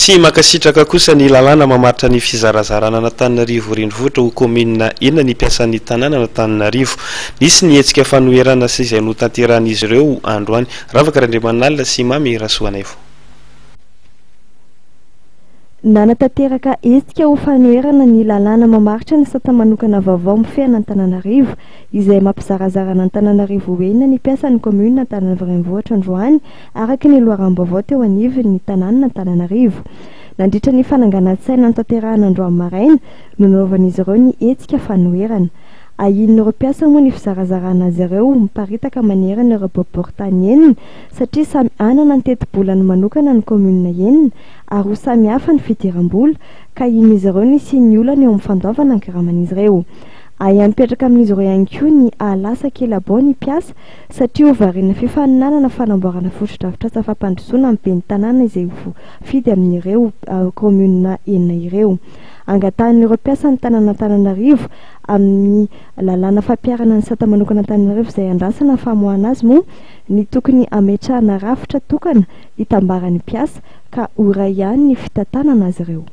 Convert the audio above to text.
Tsy mankasitraka kosa ny lalàna mamaritra ny fizarazarana an'Antananarivo Renivohitra ho kaominina enina ny mpiasan'ny tanànan'Antananarivo. Nisy ny hetsika fanoherana sy izay notanterahin'izy ireo androany. Ravaka Randriamanalina sy Mamy Rasoanaivo. Nanatanteraka hetsika ho fanoherana ny lalàna mamaritra ny sata manokana vaovao mifehy an'Antananarivo, izay mampizarazara an'Antananarivo ho enina ny mpiasan'ny kaominina Antananarivo Renivohitra androany, araka ny loharanom-baovao teo anivon'ny tanànan'Antananarivo. Nandritra ny fananganan-tsaina notanterahina androany maraina no nanaovan'izy ireo ny hetsika fanoherana. Ahian'ireo mpiasa moa ny fizarazarana azy ireo miparitaka manerana ireo boriborintany enina satria samy hanana ny tetibolany manokana ny kaominina enina ary ho samy hafa ny fidiram-bola ka ahian'izy ireo ny hisian'ny olana eo amin'ny fandoavana ny karaman'izy ireo. Ahiahy mipetraka amin'izy ireo ihany koa ny hahalasa kely abao ny mpiasa satria ho variana fifaninanana fanamboarana fotodrafitrasa fampandrosoana amin'ny ben'ny tanàna izay ho voafidy amin'ireo kaominina enina ireo. Angatahan'ireo mpiasan'ny tanàn'Antananarivo amin'ny lalàna fampiharana ny sata manokana Antananarivo izay andrasana ny famoahana azy moa ny tokony hametrahana rafitra tokana hitambaran'ny mpiasa ka ho iray ihany ny fitantanana azy ireo.